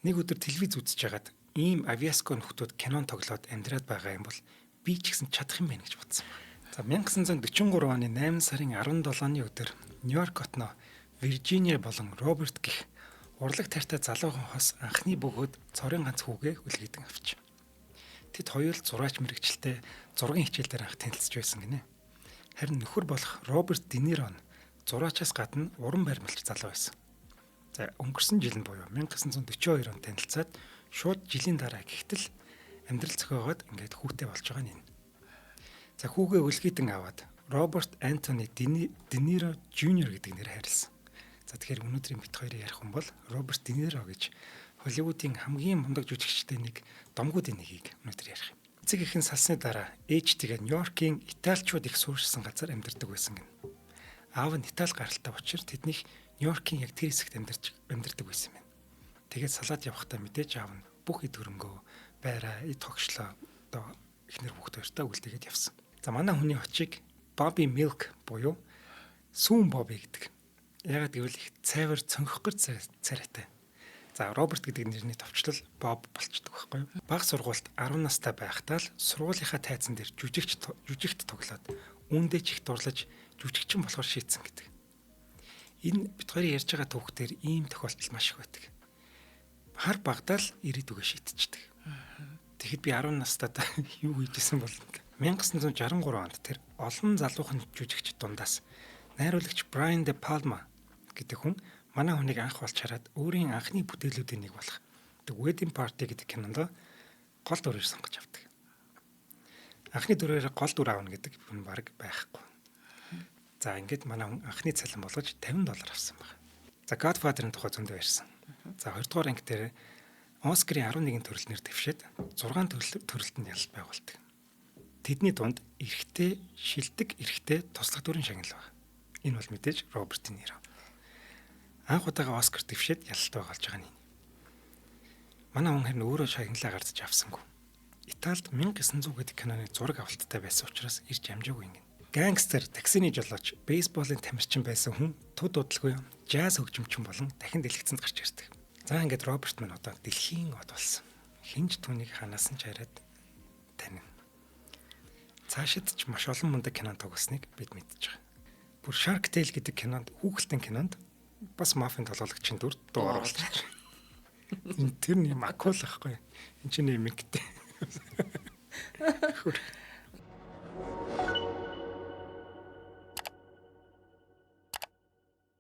Нэг өдөр телевиз үзэж байгаад ийм авиаско нөхдүүд кинон тоглоод амьдраад байгаа юм бол би ч гэсэн чадах юм байна гэж бодсон байна. За, 1943 оны 8 сарын 17-ны өдөр Нью-Йорк хотноо Виржиниа болон Роберт гэх урлаг тайртай залуухан хос анхны бөгөөд цорын ганц хүүгээ хүлгээдэн авч. Тэд хоёул зураач мэрэгчлээ зургийн хичээл дээр анх танилцж байсан гинэ. Харин нөхөр болох Роберт Де Ниро нь зураачаас гадна уран баримлч залуу байсан. За, өнгөрсөн жил нь буюу 1942 онд танилцаад шууд жилийн дараа гэхтэл амьдрал зохиогоод ингээд хүүтэй болж байгаа нь энэ. За, хүүгээ өлгийдэн аваад Роберт Антони Де Ниро Жуниор гэдэг нэр хайрлсан. За, тэгэхээр өнөөдрийн бит хоёрын ярих хүн бол Роберт Де Ниро гэж Холливуудын хамгийн мундаг жүжигчдийн нэг, домгуудын нэгийг өнөөдөр ярих юм. Эцэг эхэн салсны дараа ээжтэйгээ Нью-Йоркийн италичууд их суурьшсан газар амьдардаг байсан гэнэ. Аав нь Итали гаралтай учраас тэднийх Нью-Йоркийн яг тэр хэсэгт амьдардаг байсан юм байна. Тэгээд салаад явахдаа мэдээж аав нь бүх эд хөрөнгөө, байраа, эд хогшлоо одоо эхнэр хүүхд хоёртой үлдээгээд явсан. За, манай хүний очийг Bobby Milk буюу Сүүн Бобби гэдэг. Ягаад гэвэл их цайвар цонхох царайтай. За, Роберт гэдэг нэрний товчлол Боб болчдөг байхгүй юу? Баг сургуульд 10 настай байхдаа л сургуулийнхаа тайзан дээр жүжигт тоглоод үүндээ ч их дурлаж жүжигчин болохоор шийдсэн гэдэг. Энэ бит хоёрын ярьж байгаа түүхтэр ийм тохиолдол маш их байдаг. Хар багтаа л ирээдүгөө шийдчихдэг. Тэгэхэд би 10 настайд юу хийжсэн бол 1963 онд тэр олон залуухан жүжигч дундаас найруулагч Брайан Де Палма гэдэг хүн манай хүнийг анх олж хараад өөрийн анхны бүтээлүүдийн нэг болох The Wedding Party гэдэг кинонд гол дүрээр сонгож авдаг. Анхны дүрээр гол дүр аавна гэдэг хүн баг байхгүй. За, ингээд манай хүн анхны цалин болгож 50 доллар авсан байна. За, Godfather-ын тухай зөндөө ярьсан. За, 2 дугаар анги дээр Оскарын 11 төрөл нэр дэвшээд 6 төрөлтөнд ялалт байгуулдаг. Тэдний дунд эрэгтэй, шилдэг эрэгтэй туслах дүрийн шагнал байна. Энэ бол мэдээж Роберт Де Ниро. Анх удаага Оскар дэвшээд ялалт байгуулж байгаа нь энэ. Манай хүн харин өөрөө шагналаа гаргаж авсангүй. Италид 1900 гэдэг киноны зураг авалттай байсан учраас ирж амжаагүй юм. Гангстер, таксины жолооч, бейсболын тамирчин байсан хүн туд удалгүй жаз хөгжимчин болон дахин дэлгэцэнд гарч ирдэг. За, ингээд Роберт маань одоо дэлхийн од болсон. Хинж түүнийг ханаас нь ч хараад танина. Цаашид ч маш олон мундаг кино тоглосныг бид мэдж байгаа. Бүр Shark Tale гэдэг кинонд, хүүхэлтэн кинонд бас мафийн толгойлогчийн дүр дуу оруулчих. Энэ тэр нэг акул ахгүй. Энд чинь нэг мэгтэй.